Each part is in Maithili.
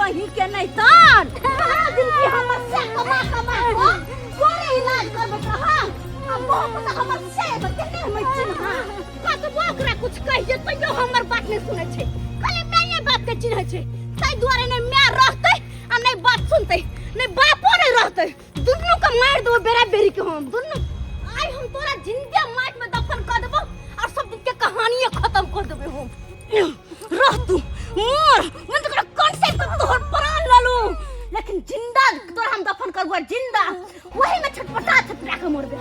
कहीं के नहीं तन दिन की हमर से कमा कमा को तोरे इलाज करबे कहा आ बहुत तो हमर से केने हम चिन्हा कतबो ओकरा कुछ कहिए तैयो हमर बात नहीं सुनै छै खाली माये बाप के चिन्है छै ताहि दुआरे नहि माय रहतै आ नहि बात सुनतै नहि बापो नहि रहतै दुनू के मारि देबो बेरा बेरी के हम दुनू आइ हम तोरा जिंदे माटि में दफन कर देबो और सब दिन के कहानिये खत्म कर देबे हम रह तू मोर मन तोरा कौन से तोहर प्राण ललू लेकिन जिंदा तोरा हम दफन करबो जिंदा वही में छटपटा छटपटा के मरबे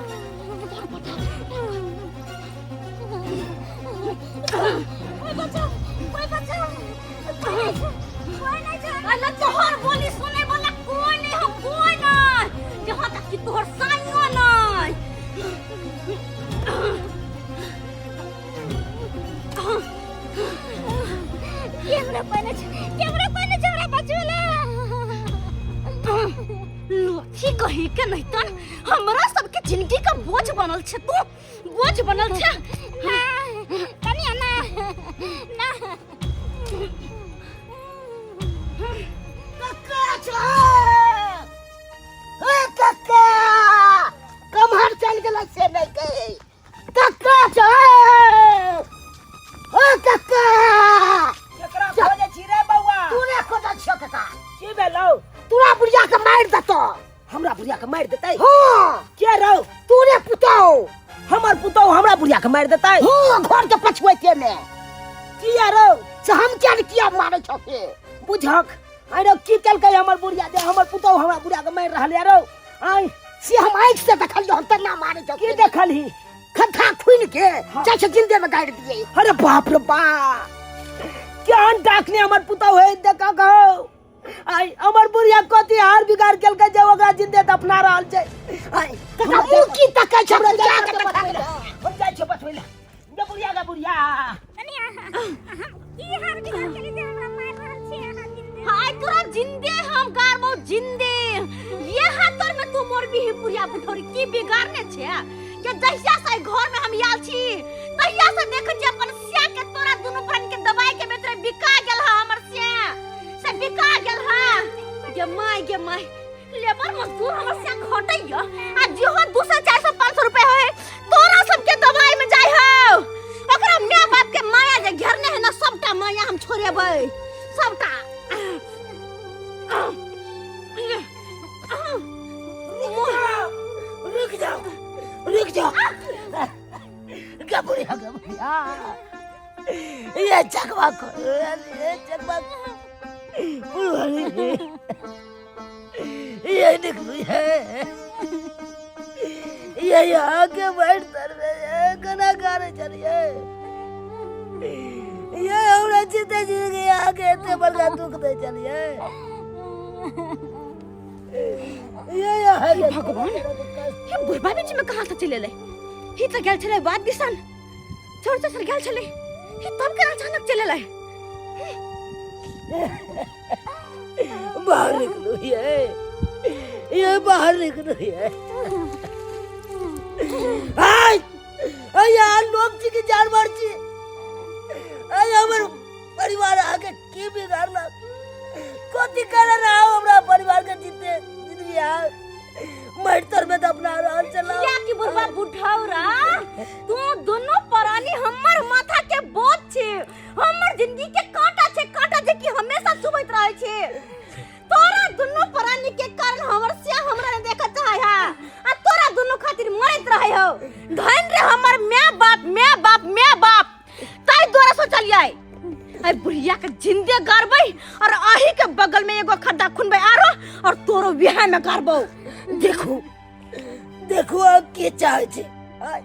कोई बचाओ कोई बचाओ कोई नहीं छै अरे तोहर बोली सुने वाला कोई नहीं हो कोई नहीं जहाँ तक कि तोहर साइयो नहीं कैमरा पहिने छै कैमरा पहिने छै हमरा बचेला लोथी कही के नहीं तन हमरा सबके जिंदगी का बोझ बनल छे तू बोझ बनल छे ना कनिया ना ना कक्का छे ए कक्का कमहर चल गेल से नहीं कहे कक्का छे ओ कक्का केकरा खोजे छी रे बौआ तू ने खोजै छियो कक्का की भेलौ तोरा बुढ़िया के मारि देतो हमरा बुढ़िया के मारि देतै हाँ के रौ तोरे पुतौ हमर पुतौ हमरा बुढ़िया के मारि देतै हाँ घर के पछुएते में किया रौ से हम क्या ने किया मारे छौ से बुझक आइ रौ की केलकै हमर बुढ़िया जे हमर पुतौ हमरा बुढ़िया के मारि रहल या रौ आइ से हम आँखि से देखलियो हम तऽ ना मारे छौ की देखलही खद्धा खुनि के हाँ। चाहे जिंदे में गाड़ि दिए अरे बाप रे बाप केहन डाकनी हमर पुतौ है देखा कहो आइ हमर बुढ़िया कथी हार बिगाड़ केलकै जे ओकरा जिंदे दफना रहल छै आइ कका मुँह की तकै छै हमरा पूजा जाइ के छियै तकै बचबै लए। हम जाइ छियै बचबै लए गे बुढ़िया गे बुढ़िया कनिया हम की हार बिगाड़ केली जे हमरा मारि रहल छी अहाँ जिंदे हाय तोरा जिंदे हम गारबो जिंदे ये हाथ तोर में तू मोर भी पुरिया बुठोरी की बिगाड़ने छे के जहिया से घर में हम आयल छी तहिया से देख छी अपन सिया के तोरा दुनू प्राणी के दबाई के बेतरे बिका गेल हा हमर सिया से बिका गेल हा गे माय गे माय लेबर मजदूर हमर सिया खटैया आ जेहो 200 400 500 रुपए होए तोरा सबके दवाई में जाय हो ओकरा माय बाप के माया जे घेरने है ना सबटा माया हम छोड़ेबै सबटा रुक जाओ रुक जाओ गे बुढ़िया गे बुढ़िया ये चकवा को ये चकवा ये निकलू है ये यहाँ के बैठ तर में ये गना गाने चलिए ये हमरा जीते जी के यहाँ के इतने बड़का दुख दे चलिए ये यहाँ के भगवान। ये बुढ़बा बीच में कहाँ से चले ले ही तो गेल छले बात दिसन छोड़ सर गेल छले ही तब केना अचानक चले ले बाहर निकलो ये बाहर निकलो ये आय आय यार लोग छी कि जानवर छी आय हमर परिवार आके की बिगाड़लक कथी कर रहा हमरा परिवार के जीते जिंदगी यार मर में दफना रहल चला किया कि बुढ़वा बुढ़ौरा तू दोनों प्राणी हमर माथा के बोझ छे हमर जिंदगी के कांटा छे कांटा जे कि हमेशा चुभैत रहे छे तोरा दुनू प्राणी के कारण हमर से हमरा ने देखत चाहे हा आ तोरा दुनू खातिर मरैत रहे हो धन रे हमर my बाप my बाप my बाप ताहि द्वारा सोचलियै आई बुढ़िया के जिंदे गारबै और अही के बगल में एगो खड्डा खुनबै आरो और तोरो बियाह में गारबौ देखू देखू आब के चाहे छै आय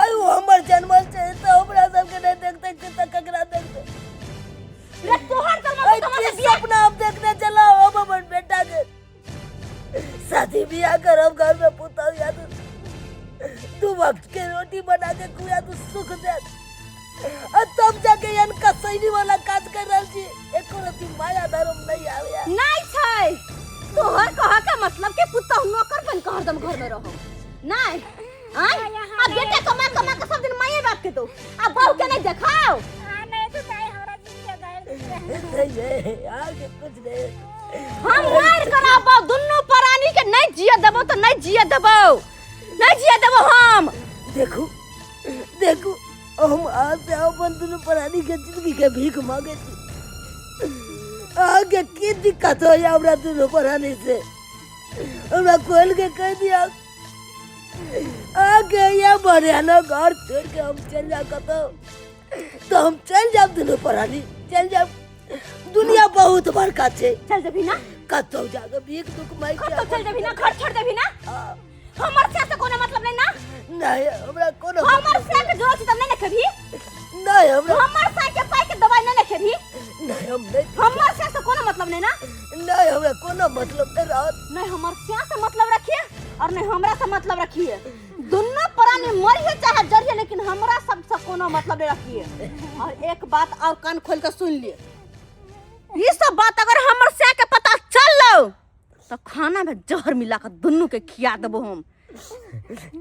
आय ओ हमर जन्मल छै तऽ हमरा सबके नहि देखतै के तऽ ककरा देखतै रे तोहर जन्म आय तो के हमर बियाह सपना हम देखने चला हम अपन बेटा के शादी बियाह करब घर में पुतहु या तो दू वक्त के रोटी बना के खुआ तो सुख दे आ तब जाके एहन कसैली वाला काज कर रहल छी एको रति माया धर्म नहीं आवे नहीं छै तोहर कह के मतलब के पुतहु नौकर बन के हरदम घर में रहो नहीं आय आ बेटे कमा कमा के सब दिन माये बाप के दो आ बहू के नहीं देखाओ आ नहीं तो दाई हमरा जिंदे गाड़ दे। नहीं आगे कुछ नहीं। हम मार कराबो दुनू प्राणी के, नहीं जिए देबो तो नहीं जिए देबो, नहीं जिए देबो हम। देखू देखू, हम आज से अपन दुनू प्राणी के जिंदगी के भीख मांगे छी। आगे की दिक्कत हो या हमरा दुनू प्राणी से, हमरा खोल के कह दिया। आगे या बढ़िया घर छोड़ के हम चल जा कतो तो हम चल जाब, दुनू प्राणी चल जाब। दुनिया बहुत बड़का छै। चल जेबही ना? कतौ जाके भीख दुख मांगि के। कतौ चल जेबही ना? घर छोड़ देबही ना? हाँ। हमर से कोनो मतलब नहीं ना? नहीं, हमरा कोनो हमर से के जरूरत छै तब नहीं ने खेबही? नहीं, हमरा हमर से के पाई के दवाई नहीं ने खेबही? नहीं, हम नहीं। हमर से कोनो मतलब नहीं ना? नहीं, हमरा कोनो मतलब नहीं रहत। नहीं हमर से मतलब रखिए और नहीं हमरा से मतलब रखिए। दुनू प्राणी मरिए चाहे जरिए, लेकिन हमरा सब से कोनो मतलब नहीं रखिए। और एक बात और कान खोल के सुन लिए, ये सब बात अगर हमर से के पता चल लो तो खाना में जहर मिला के दुनू के खिया देबो हम।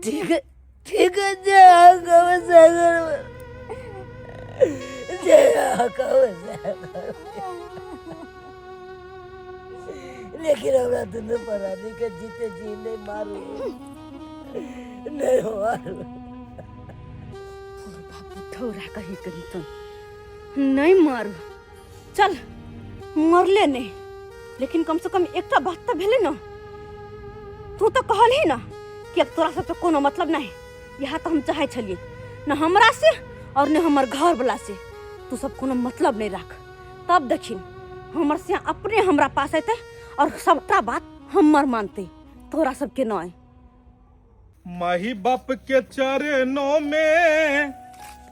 ठीक है, ठीक है, जय कहो सागर, जय कहो सागर, लेकिन हमरा दुनू प्राणी के जीते जी नहीं मारू, नहीं मारू। थोड़ा कहीं कहीं तो नहीं मारू। चल मरले नहीं, लेकिन कम से कम एकटा बात तो भेलै ना। तू तो कहलही ना कि अब तोरा सबसे कोनो मतलब नहीं। यह तो हम चाहे छलिए न हमरा से और न हमर घर वाला से तू सब कोनो मतलब नहीं राख। तब देखिन हमर से अपने हमरा पास अयतै और सबटा बात हमर मानते, तोरा सबके नहीं। माही बाप के चरणों में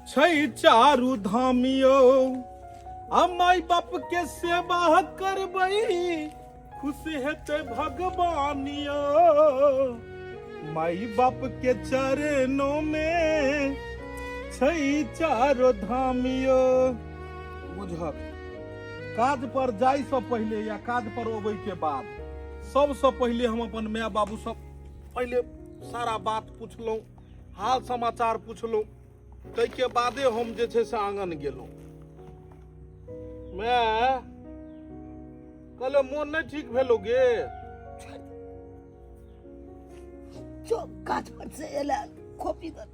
छै चारू धामियो, आ माई बाप के सेवा करबै खुश हेतै भगवानियो। माई बाप के चरणों में छै चारो धामियो। बुझक, काज पर जाइ से पहिले या काज पर अबै के बाद सबसे पहिले हम अपन माय बाबू सब पहिले सारा बात पुछलहुँ, हाल समाचार पुछलहुँ, ताहिके बादे हम जे छै से आङन गेलहुँ। माय कहले मोन नहि ठीक भेलो गे? जो काज पर से एला खोपी गल,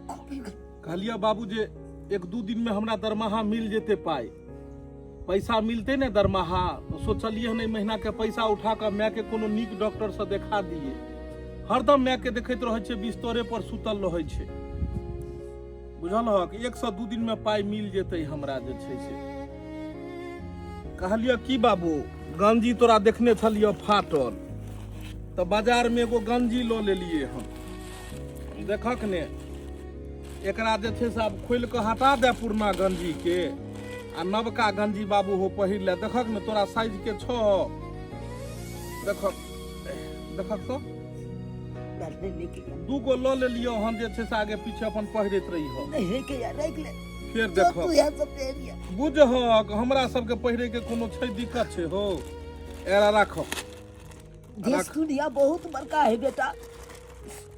खोपी गल। कहलियै बाबू जे एक दू दिन में हमरा दरमाहा मिल जेते, पाइ पैसा मिलते ने दरमाहा, तो सोचलियै हन एहि महीना के पैसा उठा कऽ माय के कोनो नीक डॉक्टर से देखा दिए। हरदम माय के देखैत रहै छै, बिस्तरे पर सुतल रहै छै। बुझल हक, एक से दू दिन में पाइ मिल जेतै हमरा जे छै से। कहलियै की बाबू गंजी तोरा देखने छलियै फाटल, तऽ बाजार में एगो गंजी लऽ लेलियै हम। देखक ने, एकरा जे छै से आब खोलि कऽ हटा दे पुरना गंजी के आ नवका गंजी बाबू हो पहिर ले। देखक ने तोरा साइज के छौ? देखक देखक तो दू गो लऽ लेलियौ हन जे छै से आगे पीछे अपन पहिरैत रही हो। फेर देखो बुझहक, हमरा सबके पहिरे के कोनो छै दिक्कत छै हो? एरा राखो। देश दुनिया बहुत बड़का है बेटा,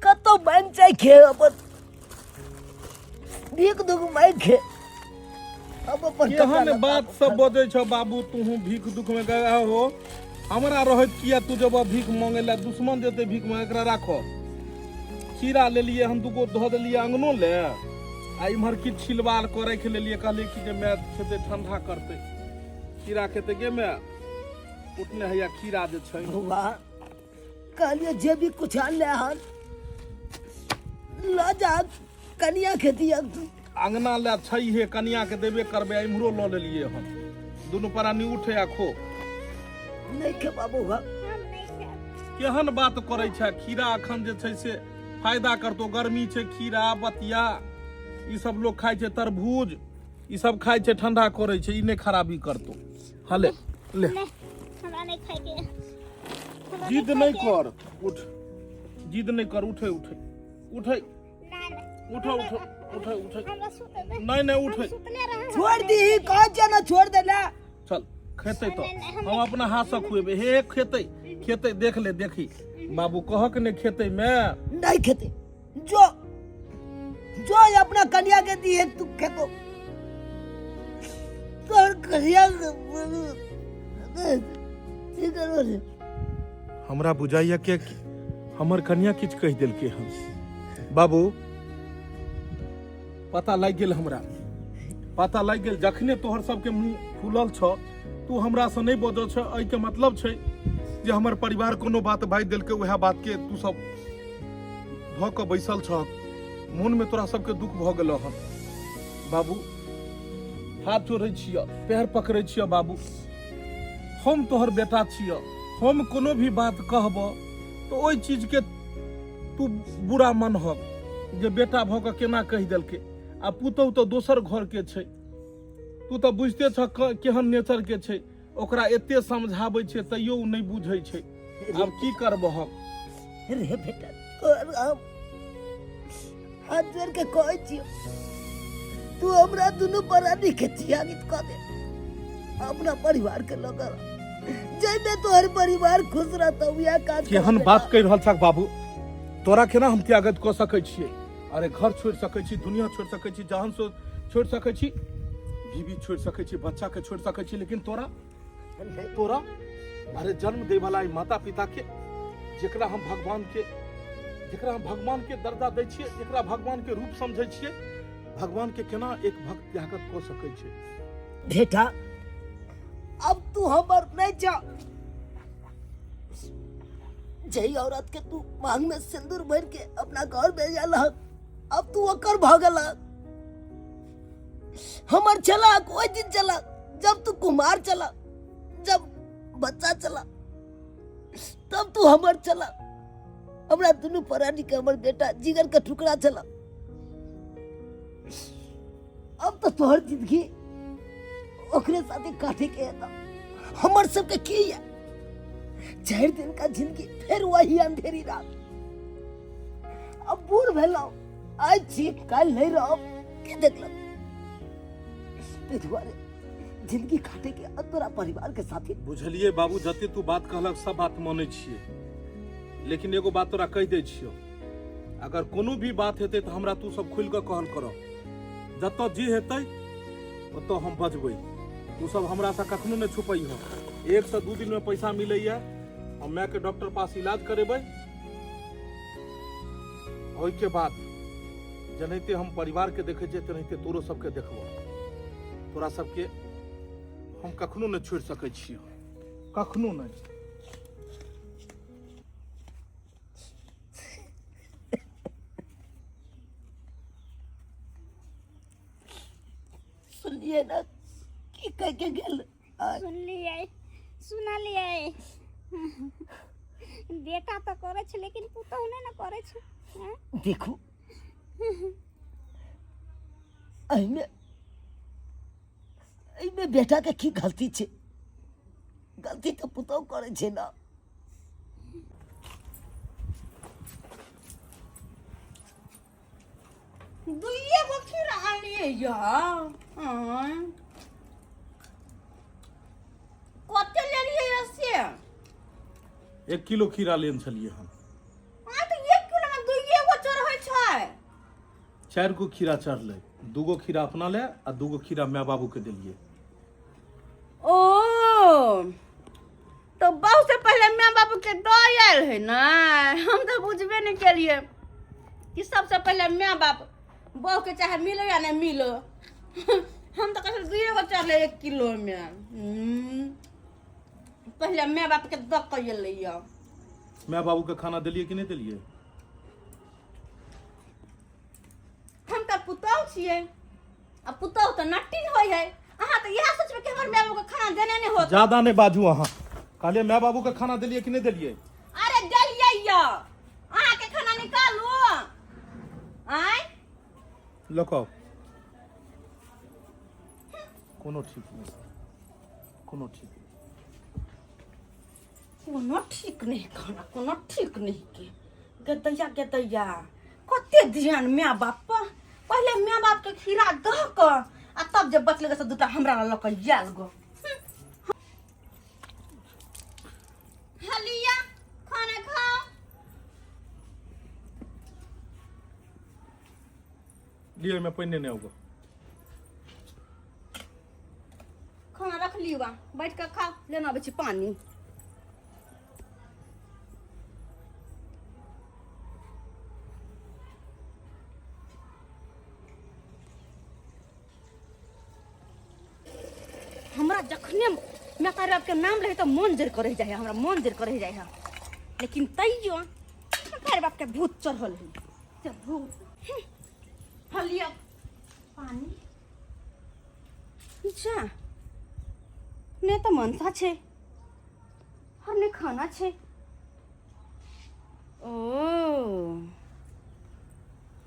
कतौ बन जाय खे अपन भीख दुख मांगि खे अब अपन कपड़ा केहन लत्ता बात सब बजै छ बाबू तूहू? भीख दुख में गया हो, हमरा रहैत किया तू जब भीख मांगे ला? दुश्मन जेतै भीख मांगे। एकरा राखो। खीरा लेलिए हम दूगो, धऽ देलिए अंगनो ले आ इम्हर किछु छिलबार कऽ राखि लेलिए। कहलिए कि जे माय खेतै ठंडा करतै, खीरा खेतै। गे माय, उठने हैया खीरा जे छै। बौआ, कहलिए जे भी कुछ आनले हन लऽ जा, कनिया खेती तू। अंगना ले छैहे, कनिया के देबे करबै, आ इम्हरो लऽ लेलिए हम। दुनू प्राणी उठे आ खो। नहीं खेबा बौआ। हम नहीं खेब। केहन बात करै छै? खीरा अखन जे छै से फायदा करतो, गर्मी छै। खीरा बतिया ई सब लोग खाइ छै, तरबूज ई सब खाइ छै, ठंडा करै छै, ई नहि खराबी करतो। हले ले। नहीं, हमरा नहीं खाए के, हमरा जिद खाए नहीं के। कर, उठ, जिद नहीं कर, उठे उठे उठे। ना ना। उठो उठो उठे उठे। हमरा सुते दे। नहीं नहीं, हम उठे। सुतले रहे। छोड़ दी, कह जाना छोड़ देना। चल, खेतै तो नहीं, नहीं, हम हम अपना हाथ से खुएबै। हे खेतै खेतै, देख ले, देखी बाबू कहक ने खेतै मैं। नहीं खेते, जो जो ये अपना कन्या के दिए तू खेतो। कहिया की करबो रे? हमरा बुझाइया के हमर कनिया किछु कहि देलकै हन। बाबू, पता लागि गेल, हमरा पता लागि गेल। जखने तोहर सबके मुंह फूलल छौ, तू हमरा से नहि बजल छ, एहिके मतलब छै जे हमर परिवार कोनो बात बाजि देलकै, उएह बात के तू सब धऽ कऽ बैसल छह। मोनमे तोरा सबके दुख भऽ गेल हन। बाबू, हाथ जोड़ै छियऽ, पैर पकड़ै छियऽ बाबू, हम तोहर बेटा छियऽ। हम कोनो भी बात कहबऽ तऽ ओहि चीजके तू बुरा मनहक जे बेटा भऽ कऽ केना कहि देलकै, आ पुतहु तऽ दोसर घरके छै। तू तऽ बुझिते छह केहन नेचरके छै। ओकरा एते समझाबै छियै तैयो ओ नहि बुझै छै। आब की करबहक? रे बेटा, तोहर हम हाथ जोड़ के कहै छियौ, तू हमरा दुनू प्राणी के त्यागित कऽ दे, अपना परिवार के लऽ कऽ जाहिमे तोहर परिवार खुश रहतौ वएह काज कर। केहन बेटा। बात कहि रहल छक बाबू? तोरा केना हम त्यागत कऽ सकै छियै? अरे, घर छोड़ि सकै छी, दुनिया छोड़ि सकै छी, जहान से छोड़ि सकै छी, बीवी छोड़ि सकै छी, बच्चा के छोड़ि सकै छी, लेकिन तोरा, तोरा, अरे जन्म दै वाला ई माता पिता के, जेकरा हम भगवान के दर्जा दै छियै, जेकरा भगवान के रूप समझै छियै, भगवान के केना एक भक्त त्यागत कऽ सकै छै? बेटा, अब तू हमर नहीं जा। जही औरत के तू मांग में सिंदूर भर के अपना घर भेजल, अब तू ओकर भऽ गेल। हमर चला कोई दिन चला जब तू कुमार चला, जब बच्चा चला, तब तू हमर चला, हमरा दुनू प्राणी के हमर बेटा जिगर के टुकड़ा चला। अब तो तोहर जिंदगी ओकरे साथे काटे के है, हमर सबके की है? 4 दिन का जिंदगी, फिर वही अंधेरी रात। अब बूढ़ भेलौ, आइ छी काल्हि नहीं रहब, के देखलक? ताहि दुआरे जिंदगी काटे के आ तोरा परिवार के साथे। बुझलियै बाबू, जते तू बात कहलक सब बात मानै छियै, लेकिन एगो बात तोरा कहि दै छियौ, अगर कोनो भी बात हेतै तऽ हमरा तू सब खुलि कऽ कहल करह। जतऽ जे हेतै ओतऽ हम बजबै। तू सब हमरासँ कखनो नहि छुपैह। 1 से 2 दिनमे पैसा मिलैया, हम मायके डॉक्टर पास इलाज करेबै। ओहिके बाद जेनाहिते हम परिवारके देखै छियै तेनाहिते तोरो सबके देखबौ। तोरा सबके हम कखनो नहि छोड़ि सकै छियौ, कखनो नहि। सुनलियै ने की कह के गेल आइ? सुनलियै, सुनलियै। बेटा तऽ करै छै लेकिन पुतहु नहि ने करै छै, हँ? देखू, एहिमे एहिमे बेटाके की गलती छै? गलती तऽ पुतहु करै छै ने। दुइए गो खीरा आनलियै यऽ। आँय, कते लेलियै यऽ से? 1 किलो खीरा लेने छलियै हम। हाँ, तऽ 1 किलो मे दुइए गो चढ़ै छै। 4 गो खीरा चढ़लै। 2 गो खीरा अपना ले आ 2 गो खीरा माय बाबू के देलियै। ओ, तऽ बहु से पहिले माय बाबू के दऽ आयल है ने। हम तऽ बुझबे नहि केलियै कि सबसे पहिले माय बाप बहु के, चाहे मिलो या नहि मिलो। हम तऽ कहै दुइए गो चढ़लै 1 किलो मे। पहिले माय बाप के दऽ कऽ एलै यऽ। माय बाबू के खाना देलियै कि नहि देलियै? हम तऽ पुतहु छियै आ पुतहु तऽ नट्टिन होइ है। अहाँ तऽ इएह सोचबै कि हमर माय बाबू के खाना देने नहि होत। ज्यादा नहि बाजू अहाँ। कहलियै माय बाबू के खाना देलियै कि नहि देलियै? अरे, देलियै यऽ। अहाँके खाना निकालू आँय। लऽ कऽ आउ। कोनो ठीक नहि, कोनो ठीक नहि। कोनो ठीक नहीं खाना, कोनो ठीक नहीं के गदैया गदैया। कते ध्यान माय बाप पर। पहिले माय बाप के खीरा दऽ कऽ आ तब जे बचल से दूटा हमरा लऽ कऽ आयल गो। हलिया, खाना खाओ। लिअ, एहिमे पानि नहि होगा। बौआ, बैठ कऽ खाउ, लेना अबै छी पानि। हमरा जखने माता बापके नाम लहे तऽ मन जर कर जाइ है, हमरा मन जर कर जाइ है, लेकिन तैयो माता बापके भूत चढ़ल है, से भूत। हलिया पानी जा ने तऽ मनसा छै और ने खाना छै। ओ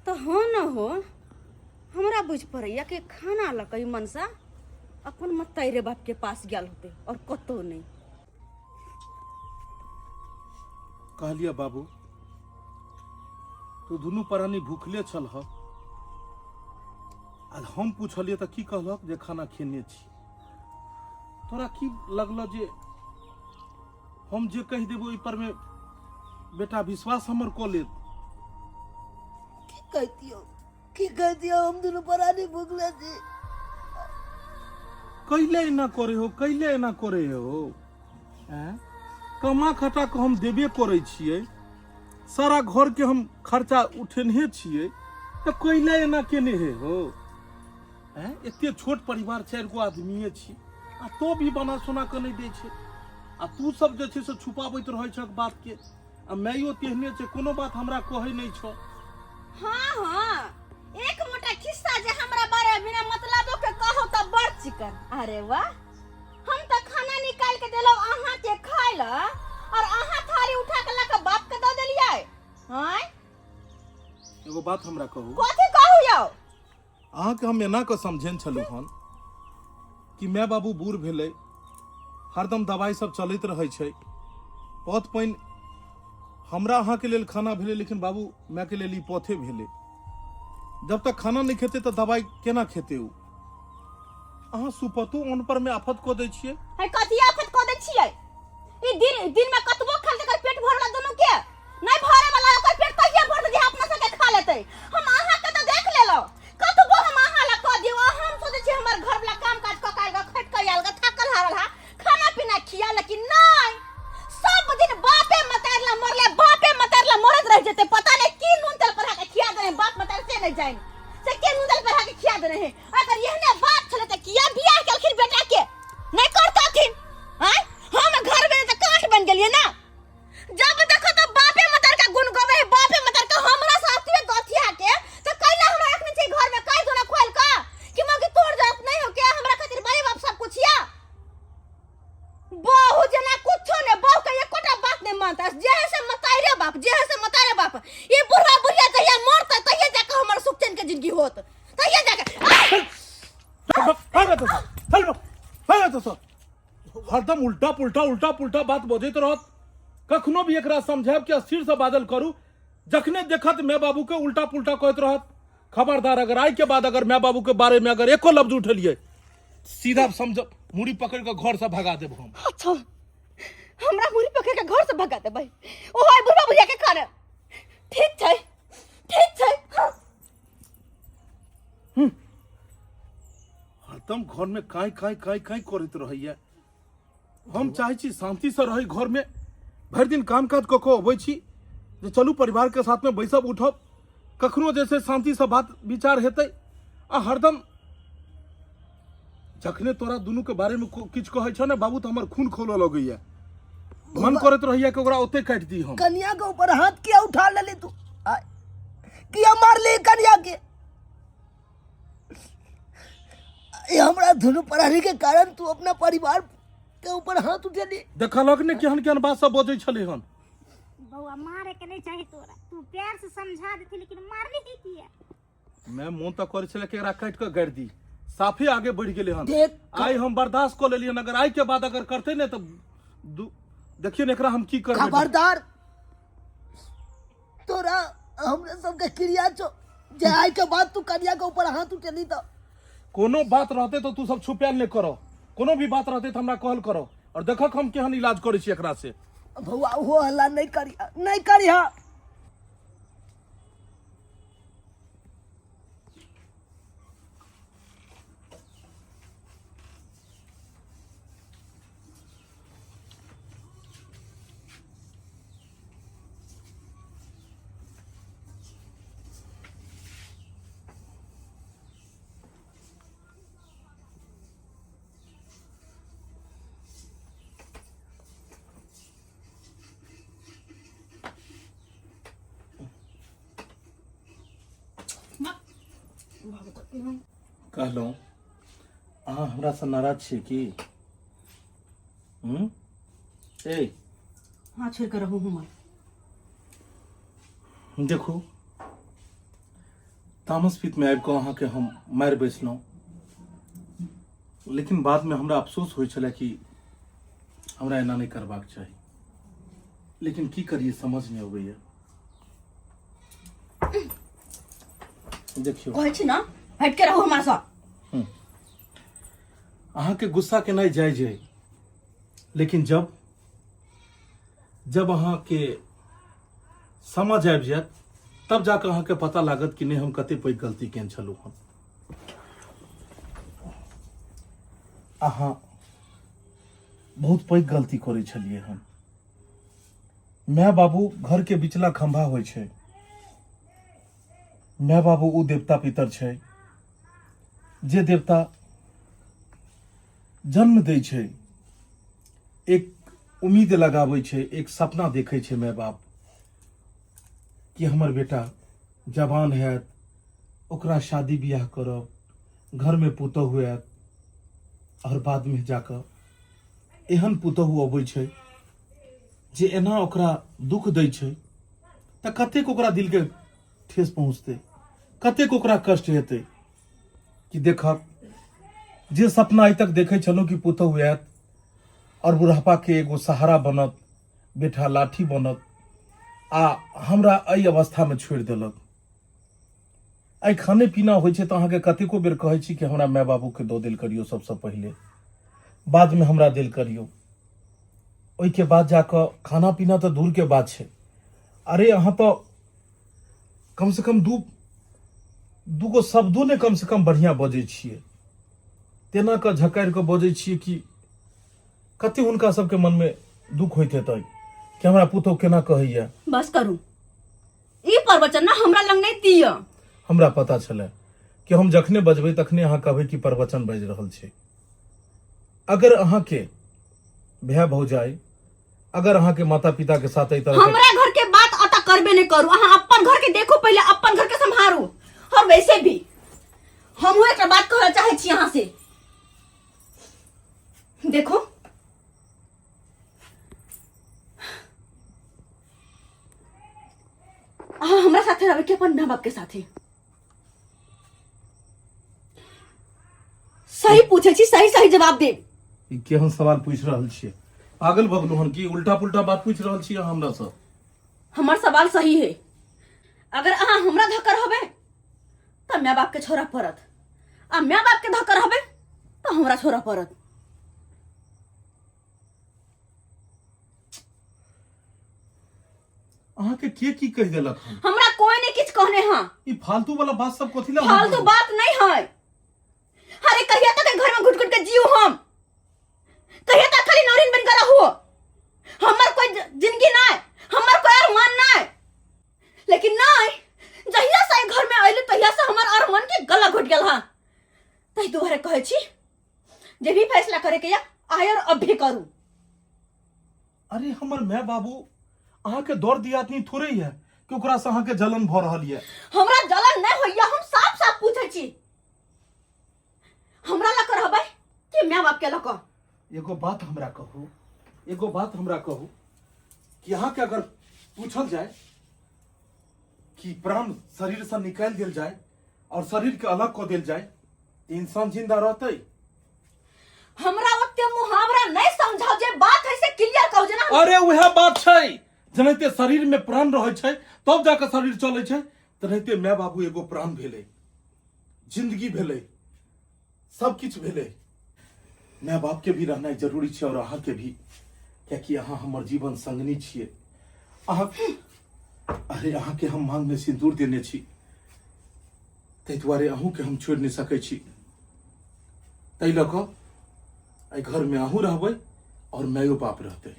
तऽ हाँ न हो, हमरा बुझ पड़ैया कि खाना लऽ कऽ ई मनसा अपन मताइरे बाप के पास गेल होते और कतौ नहीं। कहलिए बाबू, तू दुनू प्राणी भूखले छल ह। आ हम पूछलिए तऽ की कहलक जे खाना खेने छी। तोरा की लगल जे हम जे कहि देबो ओहि पर में बेटा विश्वास हमर कऽ लेत? की कहतियो, की कहतियो, हम दुनू प्राणी भूखले छी। कैले एना करे हो, कैले एना करे हो? हैं? कमा खटा के हम देबे करे छियै, सारा घर के हम खर्चा उठेनहे छियै, तऽ कैले एना केने हे हो? हैं? एते छोट परिवार, 4 गो आदमीये छी, आ तो भी बना सोना के नहि दै छै, आ तू सब जे छै से छुपाबैत रहै छक बात के, आ माइयो तेहने छै, कोनो बात हमरा कहै नहि छौ। हाँ हाँ, एक मोटा खिस्सा जे हमरा बारे में बिना मतलबो के कहो त बड़ चिकन। अरे वाह, हम त खाना निकाल के देलौ अहाँ के खाय ला, और अहाँ थाली उठा के ला के बाप के दऽ देलियै। हाँ, एगो बात हमरा कहू। कथी कहू यौ? अहाँके हम एना कऽ समझेन छलहुँ हन कि माय बाबू बूढ़ भेलै, हरदम दवाइ सब चलैत रहै छै, पथ पानि हमरा अहाँके लेल खाना भेलै, लेकिन बाबू मायके लेल ई पथे भेलै। जब तक खाना नहि खेतै तऽ दवाइ केना खेतै ओ? अहाँ सुपतो अन्न पर मे आफत कऽ दै छियै। है कथी आफत कऽ दै छियै? ई दिन दिन में कतबो खाल तकर पेट भरला दुनू के नहीं भरे वाला, ओकर पेट तहिया भरतै जे अपना सबके खा लेतै। हम अहाँ के तऽ देख लेलहुँ, कतबो हम अहाँ ला कऽ दियौ, हम सोचै छी हमर घर वाला काम काज कऽ के आयल, खटि कऽ आयल, थाकल हारल हा, खाना पीना खिया, लेकिन नहीं, सब दिन बापे मतार ला मरले, बापे मतार ला मरत रह जेते। पता नहीं की नून तेल पर के खिया देने बाप मतार से नहीं जाइन से के नून तेल पर के खिया देने है। अगर एहने बाप छले त किया बियाह केलखिन बेटा के? नहीं करतथिन। आय हम घर में त काठ बन गेलिए ना। जब देखो तो बापे मतार का गुण गवे है, बापे मतार का हमरा साथी दथिया के तो कैला हमरा रखने छै घर में? काई दोना खोल का कि मगी तोड़ जात नहीं हो के हमरा खातिर माई बाप सब कुछ या बहु जना कुछो ने, बहु के एकोटा बात नहीं मानता। जे है से मताई रे बाप, जे है से मताई रे बाप। ई बुढ़वा बुढ़िया जहिया मरता तहिया जाके हमर सुख चैन के जिंदगी होत, तहिया जाके। भाग तो चल, भाग तो। हरदम उल्टा पुल्टा उल्टा पुल्टा बात बजैत रहत। कखनो भी एकरा समझायब कि स्थिर से बाजल करू, जखने देखत माय बाबू के उल्टा पुल्टा कहैत रहत। खबरदार अगर आइ के बाद अगर माय बाबू के बारे में अगर एको लफ्ज उठेलियै, सीधा समझ मुड़ी पकड़ के घर से भगा देब हम। अच्छा, हमरा मुड़ी पकड़ के घर से भगा देबै ओहो बुढ़वा बुढ़िया के कारण? ठीक छै, ठीक छै। हरदम घर में काई काई काई काई करैत रहैया। हम चाहै छी शांति से रहै घर में, भरि दिन काम काज कऽ कऽ अबै छी जे चलू परिवार के साथ में बैसब उठब, कखनो जे छै शांति से बात विचार हेतै, आ हरदम जखने तोरा दुनू के बारे में किछु कहै छौ ने बाबू, तऽ हमर खून खौलऽ लगैया, मन करैत रहैया कि ओकरा ओते काटि दी हम। कनिया के ऊपर हाथ किया उठा लेली तू? किया मारली कनिया के? ये हमरा दुनू प्राणी के कारण तू अपना परिवार के ऊपर हाथ उठेली। देखलक ने केहन केहन बात सब बजै छलै हन। बौआ, मारे के नहीं चाही तोरा, तू प्यार से समझा देती, लेकिन मारली ही किया? मैं मोन तऽ करै छलै कि एकरा काटि कऽ गाड़ि दी, साफे आगे बढ़ि गेलै हन। देख, आइ हम बर्दाश्त कऽ लेलियै हन, अगर आइ के बाद अगर करतै ने तऽ देखियौ ने एकरा हम की करबै। खबरदार, तोरा हमरा सबके क्रिया छौ जे आइ के बाद तू कनिया के ऊपर हाथ उठेली तऽ कोनो बात रहते तो तू सब छुपायल नहीं करो, कोनो भी बात रहते तो हमरा कहल करो, और देखक हम केहन इलाज करै छी एकरा से। बौआ, ओहो हल्ला नहीं करी, नहीं करी। हाँ, कहलहुँ अहाँ हमरासँ नाराज छियै की? हूँ? ए। हाँ, छोड़ के रहू हमर। देखू, तामस पीतमे आबि कऽ अहाँके हम मारि बैसलहुँ, लेकिन बादमे हमरा अफसोस होइ छलै कि हमरा एना नहि करबाक चाही, लेकिन की करिए समझ नहि अबैया। देखियौ, कहै छी ने, हटि के रहू हमरा सँ। अहाँके गुस्सा केनाइ जायज अइ, लेकिन जब जब अहाँके समझ आबि जायत तब जाकऽ अहाँके पता लागत कि नहि हम कते पैघ गलती केने छलहुँ हन। अहाँ बहुत पैघ गलती करै छलियै हन। माय बाबू घर के बिचला खंभा होइ छै। माय बाबू ओ देवता पितर छै जे देवता जन्म दै छै, एक उम्मीद लगाबै छै, एक सपना देखै छै माय बाप कि हमर बेटा जवान हैत, ओकरा शादी बियाह करब, घरमे पुतहु आयत, आओर बादमे जाकऽ एहन पुतहु अबै छै जे एना ओकरा दुख दै छै, तऽ कतेक ओकरा दिलके ठेस पहुँचतै, कतेक ओकरा कष्ट हेतै कि देखब जे सपना आइ तक देखै छलहुँ कि पुतहु आयत आओर बुढ़ापाके एगो सहारा बनत, बेटा लाठी बनत, आ हमरा एहि अवस्थामे छोड़ि देलक। आइ खाने पीना होइ छै तऽ अहाँके कतेको बेर कहै छी कि हमरा माय बाबूके दऽ देल करियौ सबसँ पहिले, बादमे हमरा देल करियौ। ओहिके बाद जाकऽ खाना पीना तऽ दूरके बात छै। अरे अहाँ तऽ कमसँ कम दूगो शब्दो ने कमसँ कम बढ़िआँ बजै छियै, तेना कऽ झकारि कऽ बजै छियै कि कते हुनका सबके मनमे दुख होइत हेतै कि हमरा पुतहु केना कहैया। बस करू ई प्रवचन ना हमरा लग नहीं दिय। हमरा पता छलै कि हम जखने बजबै तखने अहाँ कहबै कि प्रवचन बाजि रहल छै। अगर अहाँके भाय भौजाई, अगर अहाँके माता पिता के साथ एहि तरह के- हमरा घर के बात अता करबे नहीं करू, अहाँ अपन घर के देखो पहले, अपन घर के संभारू। और वैसे भी हमहूँ एक बात कहना चाहे छी अहाँ से, देखो अहाँ हमरा साथे रहबै कि अपन माँ बाप के साथे? सही पूछे छी, सही सही जवाब देब। ई केहन सवाल पूछि रहल छियै? पागल भऽ गेलहुँ हन की? उल्टा पुल्टा बात पूछि रहल छी अहाँ हमरा सँ? हमर सवाल सही है। अगर अहाँ हमरा धक्का रहबै तऽ माय बाप के छोड़ऽ पड़त, आ माय बाप के धक्का रहबै तऽ हमरा छोड़ऽ पड़त। अहाँके के की कहि देलक हन? हमरा कोई नहीं किछ कहने हँ। ई फालतू वाला बात सब कथी ला अहाँ फालतू बोलू? बात नहीं है। अरे कहिया तक घर में घुट घुट के जीव हम, कहिया तक खाली नौरिन बन के रहू? हमर कोई जिंदगी नहीं, हमर कोई अरमान नहीं। लेकिन नहीं, जहिया से घर में अइले तहिया से हमर अरमान के गला घुट गेल हँ। तहि दुआरे कहै छी जे भी फैसला करे के या आय और अभी करू। अरे हमर माय बाबू अहाँके दौड़ दियादनी थोड़े है कि ओकरा से अहाँके जलन भऽ रहल यऽ। हमरा जलन नहीं होइया, हम साफ साफ पूछै छी, हमरा लऽ कऽ रहबै कि माय बाप के लऽ कऽ? एगो बात हमरा कहू, एगो बात हमरा कहू कि अहाँके अगर पूछल जाय कि प्राण शरीर से निकालि देल जाय और शरीर के अलग कऽ देल जाय, इंसान जिंदा रहतै? हमरा ओते मुहावरा नहीं समझाओ, जे बात है से क्लियर कहू जेना। अरे वएह बात छै, जेनाहिते शरीर में प्राण रहै छै तब जाके शरीर चलै छै, तेनाहिते माय बाबू एगो प्राण भेलै, जिंदगी भेलै, सब किछु भेलै। माय बाप के भी रहनाइ जरूरी छै और अहाँ के भी, कियाकि अहाँ हमर जीवन संगनी छियै। अहाँ, अरे अहाँ के हम मांग में सिंदूर देने छी, ताहि दुआरे अहूँके हम छोड़ि नहि सकै छी। ताहि लऽ कऽ एहि घरमे अहूँ रहबै आओर मायो बाप रहतै।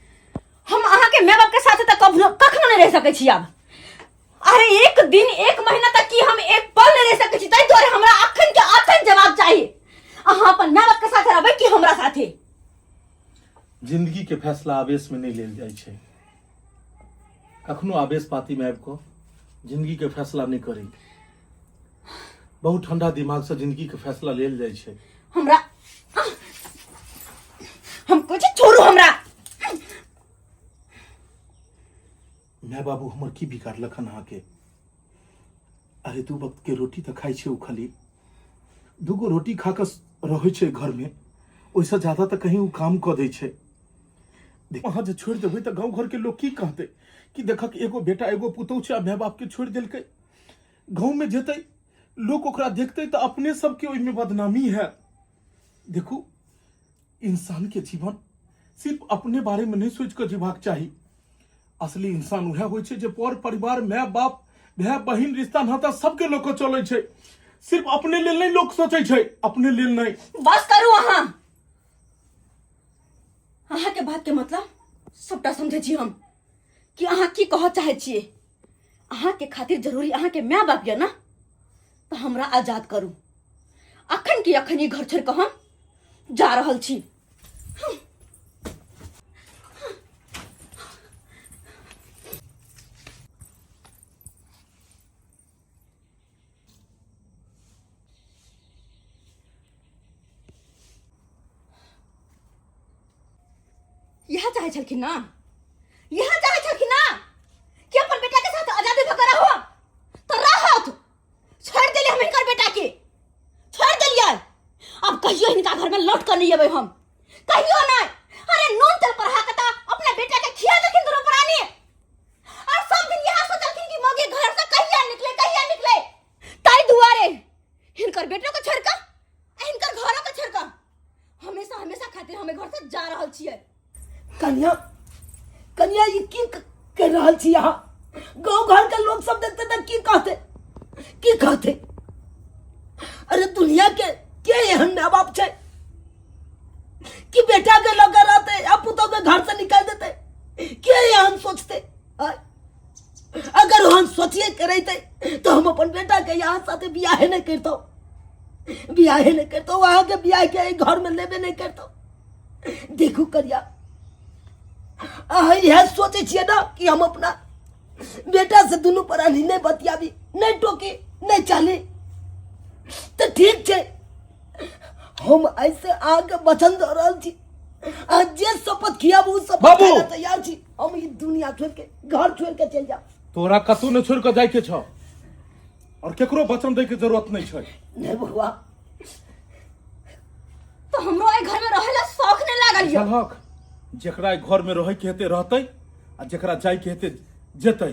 हम अहाँके माय बाप के साथे तऽ कखनो कखनो नहि रहि सकै छी आब। अरे एक दिन एक महीना तक की हम एक पल नहीं रह सकै छी, ताहि दुआरे हमरा अखन के अखन जवाब चाही। अहाँ अपन माय बाप के साथे रहबै कि हमरा साथे? जिंदगी के फैसला आवेश में नहीं लेल जाइ छै। कखनो आवेश पाती में आबि कऽ जिंदगी के फैसला नहीं करी। बहुत ठंडा दिमाग से जिंदगी के फैसला लेल जाइ छै। हमरा हम कहै छी छोड़ू हमरा। माय बाबू हमर की बिगाड़लक हन अहाँके? अरे दू वक्त के रोटी तऽ खाइ छै ओ, खाली दूगो रोटी खा कऽ रहै छै घरमे, ओहिसँ ज्यादा तऽ कहीं ओ काम कऽ दै छै। अहाँ जे छोड़ि देबै तऽ गाँव घरके लोक की कहतै कि देखक एगो बेटा एगो पुतहु छै आ माय बापके छोड़ि देलकै। गाँवमे जेतै लोक ओकरा देखतै तऽ अपने सबके ओहिमे बदनामी हैत। देखू, इंसानके जीवन सिर्फ अपने बारेमे नहि सोचि कऽ जीबाक चाही। असली इंसान उएह होइ छै जे पर परिवार, माय बाप, भाय बहिन, रिश्ता नाता सबके लऽ कऽ चलै छै। सिर्फ अपने लेल नहि लोक सोचै छै, अपने लेल नहि। बस करू अहाँ। अहाँके बात के मतलब सबटा समझै छी हम कि अहाँ की कहऽ चाहै छियै। अहाँके खातिर जरूरी अहाँके माय बाप यऽ ने, तऽ हमरा आजाद करू अखन की अखन ई घर छोड़ि कऽ हम जा रहल छी। इएह चाहै छलखिन ना, इएह चाहै छलखिन ना कि अपन बेटा के साथ आजादी भऽ कऽ रहू, तऽ रहत। छोड़ि देलियै हम हिनकर बेटा के, छोड़ि देलियै। अब कहियो हिनका घर में लौट कऽ नहीं एबै हम, कहियो नहीं। अरे नून तेल पर हाकता अपना बेटा के खिया देलखिन दुनू प्राणी, और सब दिन यह सोचलखिन कि मौगी घर से कहिया निकले, कहिया निकले। ताहि दुआरे हिनकर बेटो के छोड़ कऽ आ हिनकर घरो के छोड़ कऽ हमेशा हमेशा खातिर हम घर से जा रहल छियै। कन्या, कन्या, ई की कर रहल छी अहाँ? गांव घर के लोग सब देखते त की कहते, की कहते? अरे दुनिया के एहन माय बाप छै कि बेटा के लग रहते आ पुतोह के घर से निकाल देते? के एहन सोचते? आय? अगर हम सोचिए करते तो हम अपन बेटा के यहाँ साथे बियाहे नहीं करतो, बियाहे नहीं करतो, वहाँ के बियाह के घर में लेबे नहीं करतो। देखू करिया, अहाँ इएह सोचै छियै ना कि हम अपना बेटा से दुनू प्राणी नहीं बतियाबी, नहीं टोकी, नहीं चाली, तो ठीक छै। हम ऐसे आगे वचन दऽ रहल छी, अहाँ जे शपथ खियाबू ओ शपथ बाबू! खाय लए तैयार छी। हम ई दुनिया छोड़ के, घर छोड़ के चलि जाब। तोरा कतहु नहि छोड़ कऽ जाइके छौ और केकरो वचन दै के जरूरत नहीं छै। नहीं बउआ। तो हमरो एहि घर में रहे ला शौक नहीं लागल यऽ। बुझलहक, जेकरा एहि घर में रहे के हेतै रहतै आ जेकरा जाय के हेतै जेतै।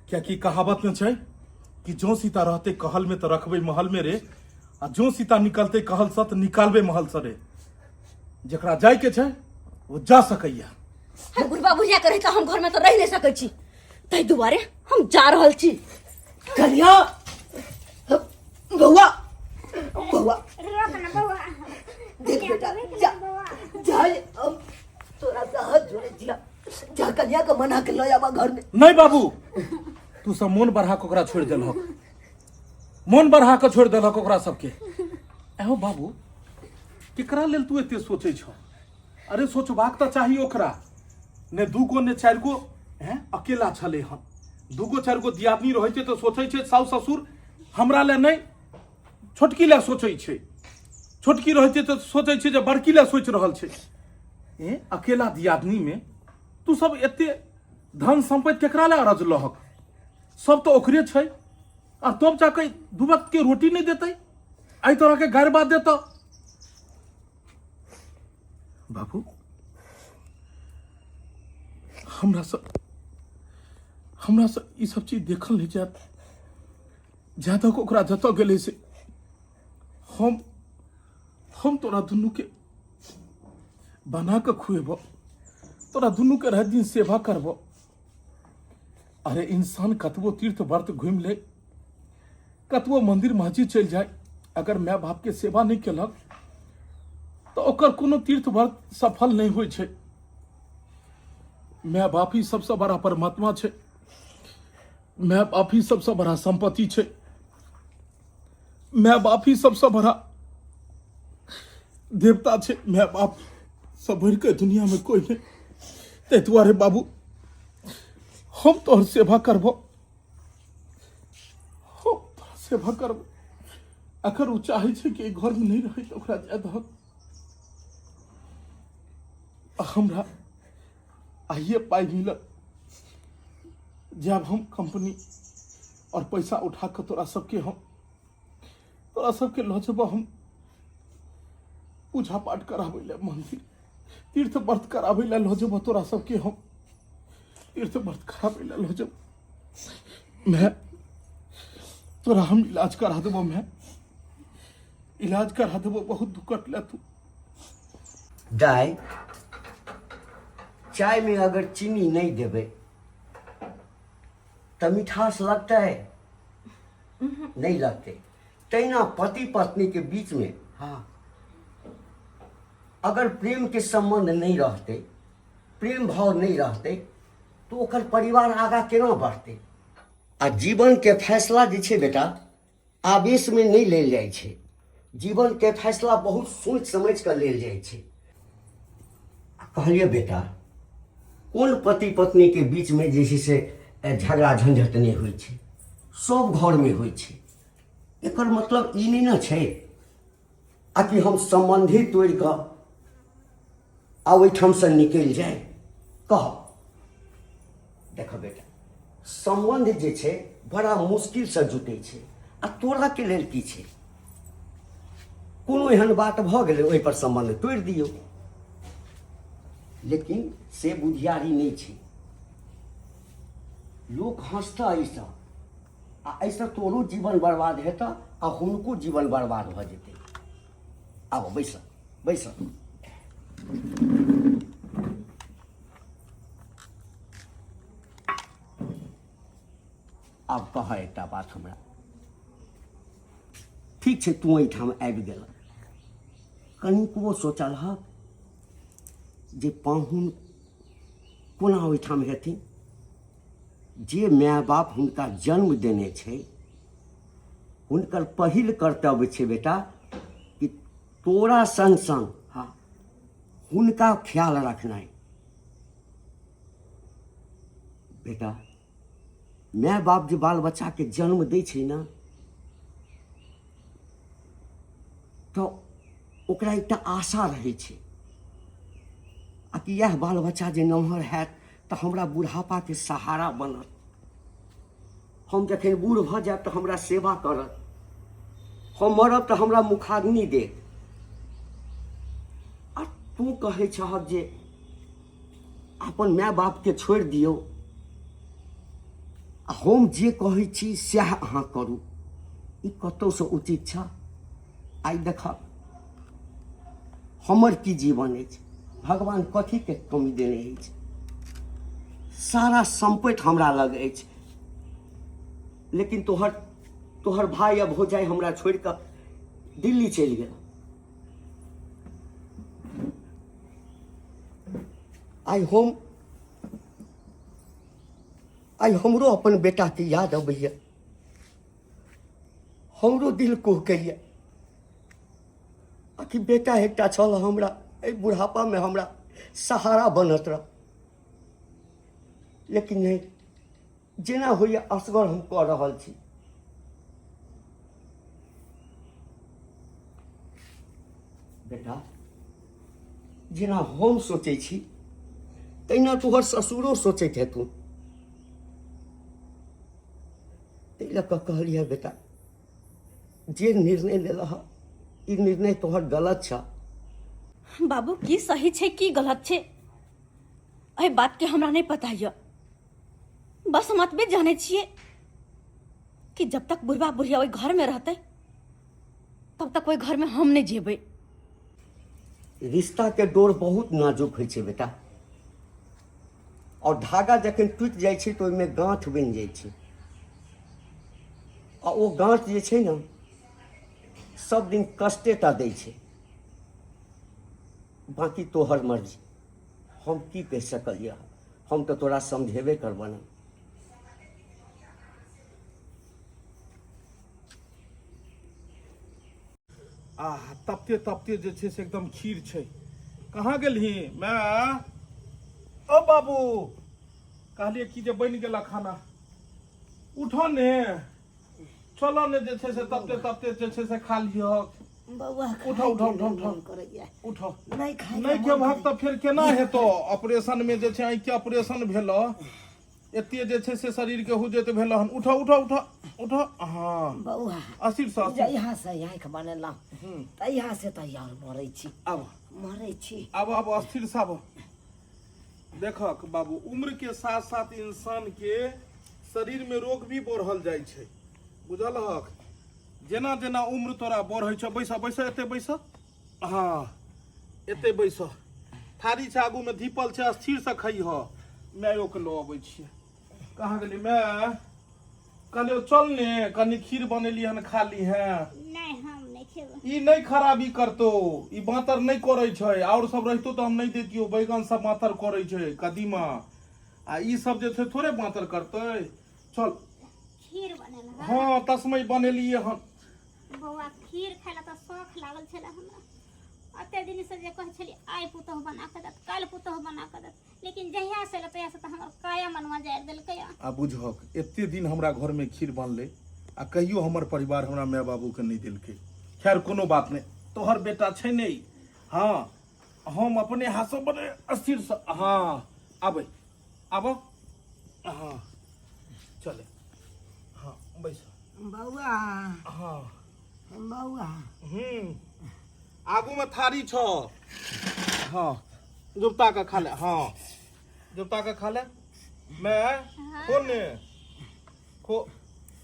कियाकि कहावत में छै कि जो सीता रहतै कहल में तऽ रखबै महल में रे, आ जो सीता निकलतै कहल से तऽ निकालबै महल से रे। जेकरा जाय के छै ओ जा सकैया। हम बुढ़बा बुढ़िया के रहिता हम घर में तो रह नहीं सकै छी, ताहि दुआरे हम जा रहल छी। कन्या, बउआ, बउआ। रोक ना बउआ। देख बेटा, जा जा, हम तोरा से हाथ जोड़े छिया, जा कन्या के मना के लऽ आबा घर में। नहीं बाबू, तू सब मोन बढ़ा के ओकरा छोड़ि देलहक, मोन बढ़ा के छोड़ि देलहक ओकरा सबके। एहो बाबू, केकरा लेल तू एते सोचै छह? अरे सोचबाक तऽ चाही ओकरा ने। दूगो ने चारि गो हैं अकेला छलै हन, दूगो चारि गो दियादनी रहै छै तऽ सोचै छै साउस ससुर हमरा लए नहि छोटकी लए सोचै छै, छोटकी रहै छै तऽ सोचै छै जे बड़की लए सोचि रहल छै। ए अकेला दियादनी में तू सब एते धन सम्पत्ति केकरा लए अरजलहक? सब तऽ ओकरे छै, आ तब जाके दू वक्त के रोटी नहि देतै, एहि तरह के गारि बात देतऽ। बाबू, हमरा से ई सब चीज देखल नहीं जात। जा तक ओकरा जतऽ गेलै से हम तोरा दुनू के बना के खुएबो, तोरा दुनू के रात दिन सेवा करबो। अरे इंसान कतबो तीर्थ व्रत घूमि ले, कतबो मंदिर मस्जिद चलि जाय, अगर माय बाप के सेवा नहीं केलक तो ओकर कोनो तीर्थ व्रत सफल नहीं होइ छै। माय बाप ही सबसे बड़ा परमात्मा छै, माय बाप ही सबसे बड़ा संपत्ति छै, माय बाप ही सबसे बड़ा देवता छै। माय बाप सब बढ़ि के दुनिया में कोई नहीं। ताहि दुआरे बाबू, हम तोहर सेवा करबो, हम तोहर सेवा करबो। अगर ओ चाहै छै कि एहि घरमे नहि रहै तऽ ओकरा जाय दहक। आ हमरा आइए पाइ मिलत, जायब हम कंपनी और पैसा उठा कऽ तोरा सबके हम तोरा सबके लऽ जेबह हम पूजा पाठ कराबै लए, मंदिर तीर्थ व्रत कराबै लए लऽ जेबह तोरा सबके हम तीर्थ व्रत कराबै लए लऽ जेबह। मैं तोरा हम इलाज करा देबो, मैं इलाज करा देबो, बहुत दुख कटले तू। दाइ, चाय में अगर चीनी नहीं देबै तऽ मिठास लगतै? नहीं लगतै। तहिना पति पत्नी के बीच में हाँ अगर प्रेम के संबंध नहीं रहतै, प्रेम भाव नहीं रहतै, तऽ ओकर परिवार आगाँ केना बढ़तै? आ जीवनके फैसला जे छै बेटा, आवेशमे नहि लेल जाइ छै। जीवनके फैसला बहुत सोचि समझि कऽ लेल जाइ छै। आ कहलियै बेटा, कोन पति पत्नीके बीचमे जे छै से झगड़ा झंझट नहि होइ छै? सभ घरमे होइ छै। एकर मतलब ई नहि ने छै आ कि हम सम्बन्धी तोड़ि कऽ आ ओहिठामसँ निकलि जाय। कह देख बेटा, सम्बन्ध जे छै बड़ा मुश्किलसँ जुटै छै। आ तोड़ऽके लेल की छै? कोनो एहन बात भऽ गेलै, ओहिपर सम्बन्ध तोड़ि दियौ। लेकिन से बुधियारी नहि छै। लोक हँसतह एहिसँ, आ एहिसँ तोरो जीवन बर्बाद हेतह आ हुनको जीवन बर्बाद भऽ जेतै। आब बैस, बैस। आब कह एकटा बात हमरा। ठीक छै, तू एहिठाम आबि गेल, कनिकबो सोचल हक जे पाहुन कोना ओहिठाम हेथिन? जे माय बाप हुनका जन्म देने छै, हुनकर पहिल कर्तव्य छै बेटा कि तोरा संग संग हाँ हुनका ख्याल रखनाइ। बेटा, माय बाप जे बाल बच्चाके जन्म दै छै ने, तऽ ओकरा एकटा आशा रहै छै आ कि इएह बाल बच्चा जे नमहर हैत तऽ हमरा बुढ़ापाके सहारा बनत, हम जखन बूढ़ भऽ जायब तऽ हमरा सेवा करत, हम मरब तऽ हमरा मुखाग्नि देत। आ तू कहै छहक जे अपन माय बापके छोड़ि दियौ आ हम जे कहै छी सएह अहाँ करू, ई कतहुसँ उचित छह? आइ देखह हमर की जीवन अछि, भगवान कथीके कमी देने अछि? सारा सम्पति हमरा लग अछि, लेकिन तोहर तोहर भाय आ भौजाइ हमरा छोड़ि कऽ दिल्ली चलि गेल। आइ हम आइ हमरो अपन बेटाके याद अबैया, हमरो दिल कुहकैया आ कि बेटा एकटा छल हमरा, एहि बुढ़ापामे हमरा सहारा बनत रह। लेकिन नहि, जेना होइए असगर हम कऽ रहल छी। बेटा, जेना हम सोचै छी तहिना तोहर ससुरो सोचैत हेतुन। ताहि लऽ कऽ कहलियै बेटा, जे निर्णय लेलह ई निर्णय तोहर गलत छह। बाबू, की सही छै की गलत छै एहि बात के हमरा नहीं पता यऽ। बस हम एतबे जानै छियै कि जब तक बुढ़बा बुढ़िया ओहि घर में रहतै तब तक ओहि घर में हम नहीं जेबै। रिश्ता के डोर बहुत नाजुक होइ छै बेटा, और धागा जखन टूटि जाइ छै तऽ ओहिमे गाँठ बनि जाइ छै, आ ओ गाँठ जे छै ने सब दिन कष्टे टा दै छै। बाँकी तोहर मर्जी, हम की कहि सकलियै? हम तऽ तोरा समझेबे करबह ने। आ तपते तपते जे छै से एकदम खीर छै। कहाँ गेलही माय? ओ बाबू, कहलियै कि जे बनि गेला खाना, उठो ने। चलऽ ने जे छै से तते तते जे छै से खा लिहक। बौआ। उठो, उठो, उठो, उठो। मन करैया। उठो। नहि खाय। नहि खेबहक तऽ फेर केना हेतौ? ऑपरेशन मे जे छै, आँखि के ऑपरेशन भेलौ, एते जे छै से शरीर के हुजैत भेल हन। उठो, उठो, उठो, उठो। हँ। बौआ। अस्थिर से, अस्थिर। जहिया से आँखि बनेलहुँ तहिया से तऽ यार मरै छी। आब मरै छी। आब, आब अस्थिर से आब। देखक बाबू, उम्र के साथ साथ इंसान के शरीर में रोग भी बढ़ल जाइ छै, बुझल हक? जेना जेना उम्र तोरा बढ़ै छौ। बैस, बैस, एते बैस। हँ, एते बैस। थारी छै आगू में धीपल छै, स्थिर से खइह। मायो के लऽ अबै छियै। कहाँ गेली माय? कहलियौ चल ने, कनि खीर बनेली हन, खा ली हैं। नहि, हम नहि खेबै। ई नहि खराबी करतो, ई बाँतर नहि करै छै। आओर सब रहितो तऽ हम नहि दैतियौ। बैगन सब बाँतर करै छै, कदीमा आ ई सब जे छै थोड़े बाँतर करतै। चल। खीर बनेल हँ? हँ, तस्मै बनेलियै हन। बौआ, खीर खाय लए तऽ शौख लागल छलै हमरा। एते दिन से जे कहै छलियै, आइ पुतोहु बना कऽ देत, काल्हि पुतोहु बना कऽ देत, लेकिन जहिया से एलै तहिया से तऽ हमर काया मनवा जारि देलकै। आ बुझहक, एते दिन हमरा घरमे खीर बनलै आ कहियो हमर परिवार हमरा माय बाबूके नहि देलकै। खैर, कोनो बात नहि, तोहर बेटा छै ने। हँ, हम अपने हाथसँ बने स्थिरसँ। हँ, आबै, आब। हँ, चले। हँ, बैस। बौआ। हँ। बौआ। आगूमे थारी छौ। हँ, जुपता के खा ले। हँ, जुपता के खा ले। मैं खो ने, खो।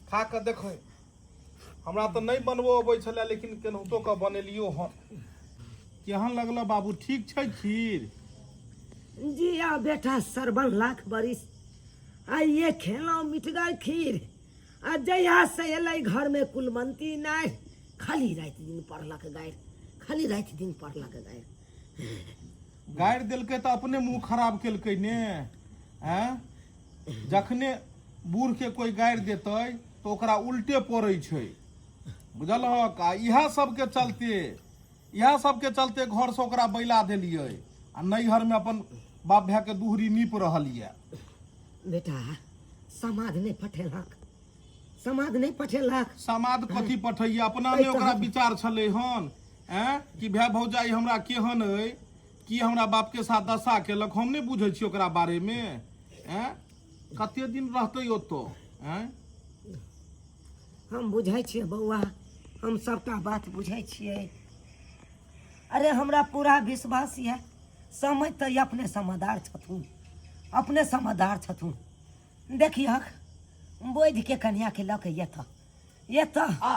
खा कऽ देखै, हमरा तऽ नहि बनबो अबै छलै, लेकिन केनाहितो कऽ बनेलियो हन। केहन लगल बाबू? ठीक छै खीर? जी आ बेटा सरबन, लाख बरिस। आ ये खेलहुँ मिठगर खीर। आ जहिया से एलै घरमे कुलमंती नहि, खाली राति दिन पढ़लक गारि, खाली राति दिन पढ़लक गारि। गारि देलकै तऽ अपने मुँह खराब केलकै ने। आँय, जखने बूढ़के कोइ गारि देतै तऽ ओकरा उल्टे पड़ै छै, बुझलहक? आ इएह सबके चलते, इएह सबके चलते घरसँ ओकरा बैला देलियै आ नैहरमे अपन बाप भायके दुहरी नीप रहल यऽ। बेटा, समाद नहि पठेलक? समाद नहि पठेलक? समाद कथी पठैया? अपना ने ओकरा विचार छलै हन ऐं कि भाय भौजाई हमरा केहन अइ, की हमरा बापके साथ दशा केलक, हम नहि बुझै छी ओकरा बारेमे। ऐं, कते दिन रहतै ओतऽ? ऐं। हम बुझै छियै बौआ, हम सबटा बात बुझै छियै। अरे, हमरा पूरा विश्वास यऽ, समझ तऽ ई अपने समझदार छथुन, अपने समझदार छथुन। देखियक, बोधिके कनियाके लऽ कऽ एतऽ, एतऽ। आ।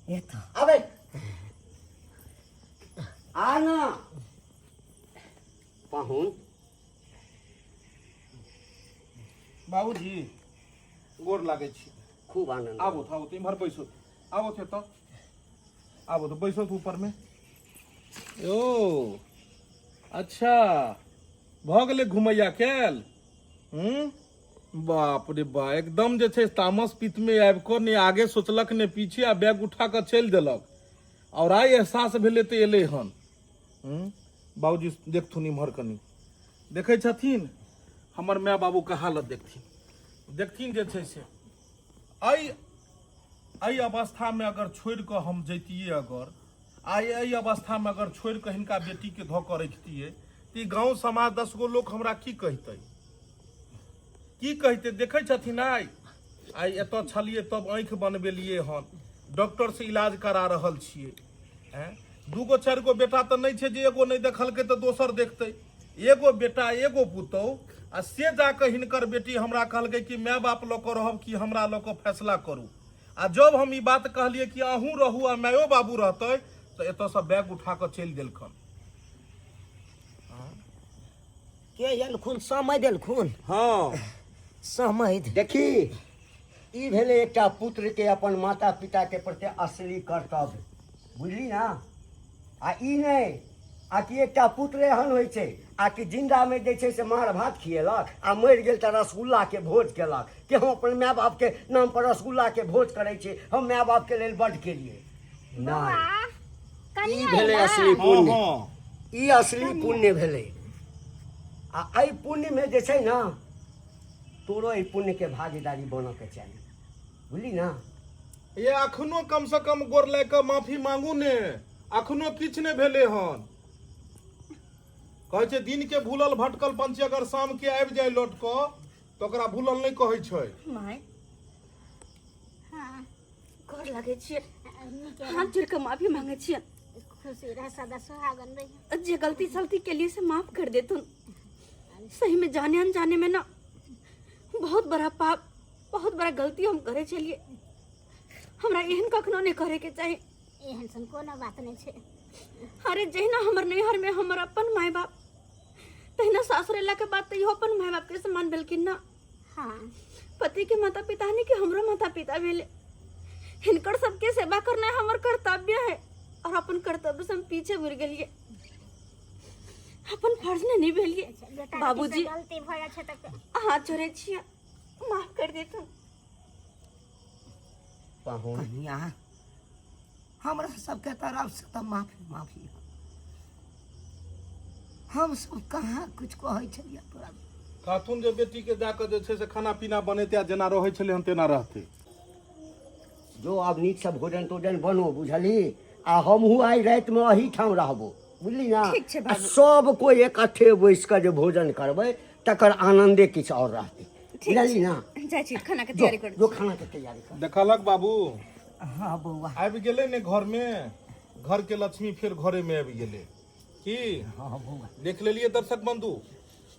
एतऽ। आबै, आ ना पाहुन। बाबूजी, गोर लागै छी। खूब आनंद। आबो, आबो, इम्हर बैसो। आबो एतऽ, आबो तऽ बैसो ऊपरमे। ओ अच्छा, भऽ गेलै घुमैया कैल। हूँ, बाप रे बा, एकदम जे छै तामस पित्तमे आबि कऽ ने आगे सोचलक ने पीछे, आ बैग उठा कऽ चलि देलक। आओर आइ एहसास भेलै तऽ एलै हन। हूँ, बाबूजी, देखथुन इम्हर कनि। देखै छथिन हमर माय बाबूके हालत? देखथिन, देखथिन जे छै से एहि एहि अवस्थामे अगर छोड़ि कऽ हम जैतियै, अगर आइ एहि अवस्थामे अगर छोड़ि कऽ हिनका बेटीके धऽ कऽ रखितियै, तऽ ई गाँव समाज 10 गो लोक हमरा की कहितै, की कहितै? देखै छथिन, आइ आइ एतऽ छलियै तब आँखि बनबेलियै हन, डॉक्टरसँ इलाज करा रहल छियै। आँय, दूगो चारि गो बेटा तऽ नहि छै जे एगो नहि देखलकै तऽ दोसर देखतै। एगो बेटा, एगो पुतहु, आ से जाकऽ हिनकर बेटी हमरा कहलकै कि माय बाप लऽ कऽ रहब कि हमरा लऽ कऽ, फैसला करू। आ जब हम ई बात कहलियै कि अहूँ रहू आ मायो बाबू रहतै, तऽ एतऽसँ बैग उठा कऽ चलि देलखन। के एलखुन? समय देलखुन? हँ। समय। देखी, ई भेलै एकटा पुत्रके अपन माता पिताके प्रति असली कर्तव्य, बुझली ना? आ ई नहि आ कि एकटा पुत्र एहन होइ छै आ कि जिन्दामे जे छै से मार भात खिएलक आ मरि गेल तऽ रसगुल्लाके भोज केलक कि हम अपन माय बापके नाम पर रसगुल्लाके भोज करै छी, हम माय बापके लेल बड्ड केलियै। नहि, ई भेलै असली पुण्य। ई असली पुण्य भेलै। आ एहि पुण्यमे जे छै ने, तोरो एहि पुण्यके भागीदारी बनऽके चाही, बुझली ना? ये अखनो कम से कम गोर लए कऽ माफी मांगू ने अखनो किछु नहि भेलै हन कहै छै दिन के भूलल भटकल पंछी अगर शाम के आबि जाय लौट कऽ तऽ ओकरा भूलल नहि कहै छै माय हाँ गोर लगै छियै नीके हाथ जोड़ कऽ माफी मांगे छियै खुशी रह सदा सुहागन रही जे गलती सलती के लिए से माफ कर देतुन सही में जाने अनजाने में ना बहुत बड़ा पाप बहुत बड़ा गलती हम करे छलिए हमरा एहन कखनो नहीं करे के चाही एहन सन कोनो बात नहि छै अरे जहिना हमर नैहर में हमर अपन माय बाप तहिना सासुर अयला के बाद तैयो अपन माय बाप के समान भेलखिन ना हाँ पति के माता पिता ने कि हमरो माता पिता भेले हिनकर सबके सेवा करना हमर कर्तव्य है और अपन कर्तव्य से हम पीछे मुड़ गेलिए अपन फर्ज ने निभेलिए अच्छा, बेटा बाबूजी गलती भऽ जाइ छै तऽ हाथ जोड़े छियै माफ कर देतुन पाहुन कनिया हमरा सबके तरफ से तऽ माफी माफी हम सब कहाँ कुछ कहै छलियै तोरा कहथुन जे बेटीके जा कऽ जे छै से खाना पीना बनेतै आ जेना रहै छलै हन तेना रहतै जो आब नीकसँ भोजन तोजन बनो बुझलही आ हमहूँ आइ रातिमे एहीठाम रहबो बुझली ना ठीक छै आ बाबू। सब कोइ इकट्ठे बैस कऽ जे भोजन करबै तकर आनन्दे किछु आओर रहतै ठीक बुझलही ना जाइ छी खाना के जो तैयारी कर जो खाना के तैयारी कर देखलक बाबू हाँ बौआ आबि गेलै ने घरमे घरके लक्ष्मी फेर घरेमे आबि गेलै की हाँ बौआ देख लेलियै दर्शक बंधु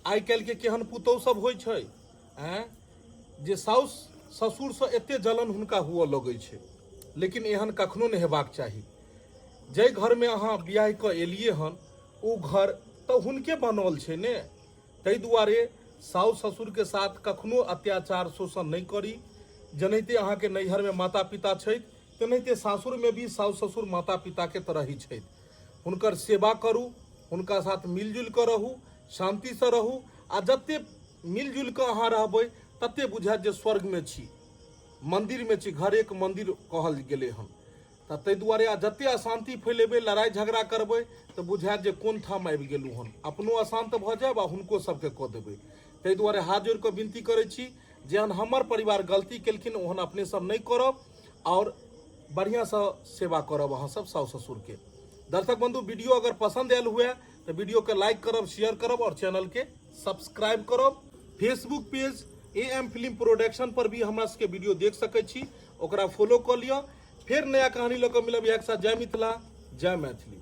आइ काल्हिके केहन पुतहु सब होइ छै आँय जे साउस ससुरसँ एते जलन हुनका हुअ लगै छै लेकिन एहन कखनो नहि हेबाक चाही जाहि घरमे अहाँ बियाह कऽ एलियै हन ओ घर तऽ हुनके बनल छै ने ताहि दुआरे साउस ससुरके साथ कखनो अत्याचार शोषण नहि करी जेनाहिते अहाँके नैहरमे माता पिता छथि तेनाहिते सासुरमे भी साउस ससुर माता पिताके तरह ही छथि हुनकर सेवा करू हुनका साथ मिलजुलि कऽ रहू शान्तिसँ रहू आ जते मिलजुलि कऽ अहाँ रहबै तते बुझायत जे स्वर्गमे छी मन्दिरमे छी घर एक मन्दिर कहल गेलै हन तऽ ताहि दुआरे आ जते अशान्ति फैलेबै लड़ाइ झगड़ा करबै तऽ बुझायत जे कोन ठाम आबि गेलहुँ हन अपनो अशान्त भऽ जायब आ हुनको सबके कऽ देबै ताहि दुआरे हाथ जोड़ि कऽ विनती करै छी जेहन हमर परिवार गलती केलखिन ओहन अपने सब नहि करब आओर बढ़िआँसँ सेवा करब अहाँ सब साउस ससुरके दर्शक बंधु वीडियो अगर पसंद आयल हुए तो वीडियो के लाइक करब शेयर करब और चैनल के सब्सक्राइब करब Facebook page A M film production पर भी हमरा सबके वीडियो देख सकै छी ओकरा फॉलो कऽ लिअ फेर नया कहानी लऽ कऽ मिलब इएह के साथ जय मिथिला जय मैथिली